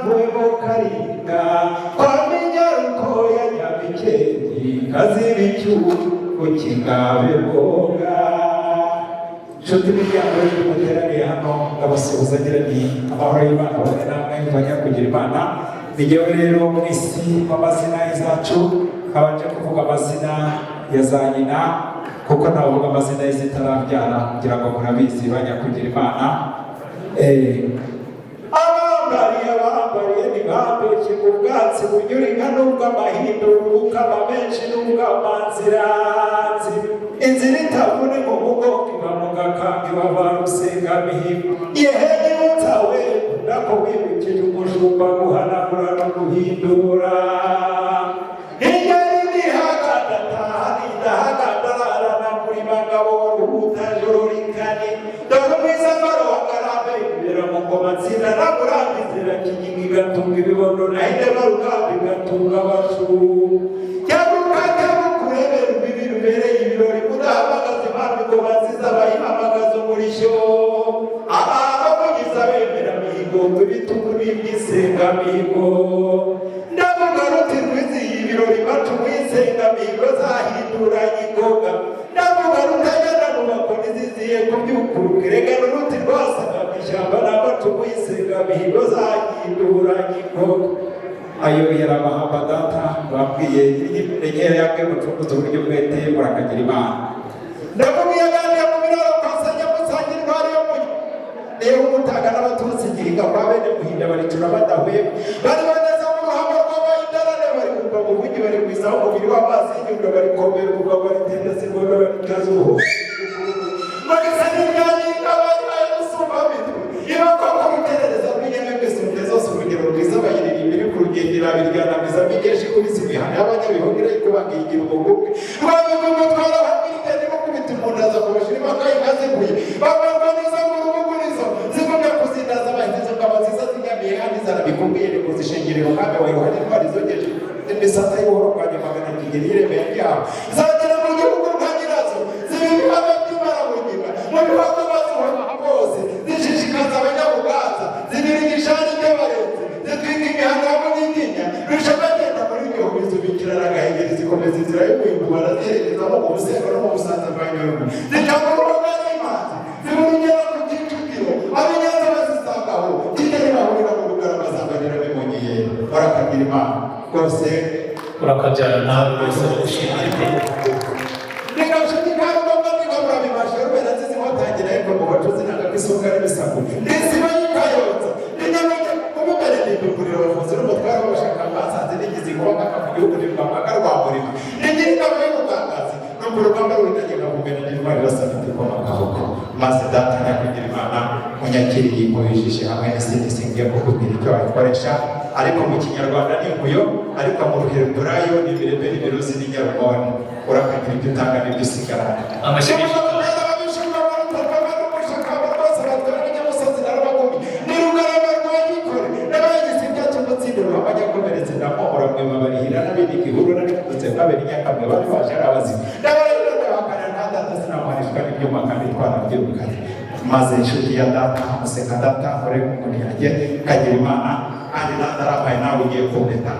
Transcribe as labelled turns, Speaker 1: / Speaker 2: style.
Speaker 1: Mvuwemo Karinga kwa Minyaruko ya Nyabikeri, kaziba icyuho kingabe mboga. Inshuti n'imiryango y'uko muteraniye hano, ndabasuhuza ngira ni amahoro y'Imana abane namwe banyakugira Imana. Ni jyewe rero mu isi w'amazina y'izacu, nkabanje kuvuga amazina ya za nyina, kuko ntavuga amazina y'izitarabyara, kugira ngo murabizi banyakugira Imana. Abambariye abambariye ntibambeshye ngo ubwatsi bunyura inka n'ubw'amahindo, bukaba menshi n'ubw'amanziranzi. Inzira itavuna mu mugongo iba mu gakanga, iba Rusengamihigo. Yehe nyibutsa we, nako wibukije umushumba guhanagura no guhindura. Ingeri nihagandataha nidahagandarara muri bagabo ruhuta joro rikani. Dore umwiza ngaruhagarambe ibera mu ngoma nsinda namurambi inzira kinyiga igatunga ibibondo, naho rugamba igatunga abashumba. Cyaguka cyaguka urebera imbibi rubereye ibirori, mudahamagaza impamvu ingoma nziza bayihamagaza umurishyo. Abavugiza bemera mihigo ibitugu n'iby'isengamihigo. Ndavuga ruti rwizihiye ibirori bacu mu isengamihigo zahinduranye ingoga. Ndavuga rutagenda mu makoni ziziye kubyukuruka, erega n'uruti rwasaga mu ishyamba n'amacumu y'isengamihigo zahinduranye ingoga. Ayo yari amahamba data bambwiye inkera yabwiye mucunguze uburyo bwete. Murakagira Imana. Ndavuga iyaganira mu biraro kwa Sanyamusange, intwari yo mu niyo umutaga n'abatutsi gihinga kwa bene Muhinda, baricura badahuye, bari baneza mu ruhamo rw'abahindarane, bari kumva mu bugi, bari kwizaho umubiri w'amazi y'inyundo, bari komera umugabo, baritendeza ingondo, barikaza uruhu, barisa n'imyanyinga bayihaye musumba mitwe ibakwa ko rukerereza rw'inyamibwa isumbye zose urugero rwiza, bayiririmba iri ku rugendo, irabiryana migeshi ikubise imihana y'abanyabihugu, irayikubanga iyigira umugubwe rwanyuma umutwara hamwe gukubita umuntu aza kubashira impaka inka ziguye babarwa neza mu rubugurizo zigumya kuzindaza abahinzi ngabo nziza zinyamiye kandi zarabikubwiye ngo zishengerera umwami wa Yohani, intwari zogeje imisata y'ubuhoro bwa Nyamagana Kigeli yiremeye ryaho, zagera mu gihugu nka nyirazo, ziba ibihame by'imarabunyina mu bihugu bazihora bose, zishishikaza abanyabuganza, zigira igishari cy'abarenzi, zitwika imihanda ya Munyiginya rusha bagenda muri gihugu, zubikirana agahengeri, zikomeza inzira y'umuhindo, baraziherekezamo mu Busengo no mu Busanza bwa Nyaruguru, zica mu Rubuga n'imanzi, ziba urugero ku Kicukiro, ab'Inyanza bazisangaho, Kigeli bahurira mu Bugarama, zambarira bimunyiye. Barakagira Imana rwose.
Speaker 2: Urakabyara nawe rwose, bagushimire pe.
Speaker 1: Ndigashiki karugomba ndigabura bibasha rubera nzizi inkotangira yepfo mu bacuzi nanga kwisunga n'ibisaku ndisiba y'ikayonza ndinyamujya kumumere ndindugurira abavuzi n'umutware w'abashaka basanze nigize inkuba nkaka mu gihugu ntirwambaga rwa murima, ndigira ingabo y'ubugangazi nuko urugamba ruhitajyaga kugana n'intwari basabye ikoma akaboko. Maze data nyakugira Imana munyakiriye inkuyo hamwe n'izindi, singiye kukubwira icyo wayikoresha, ariko mu Kinyarwanda ni inkuyo, ariko mu Ruheburayo ni ibirebe n'ibiruzi n'inyarumoni. Urakagira ibyo utanga n'ibyo usigarana.
Speaker 2: Amashyi menshi.
Speaker 1: Maze inshuti ya data museka data nkore ku nkoni yanjye, kagira Imana. Kandi data arampaye, nawe ugiye kumpeta.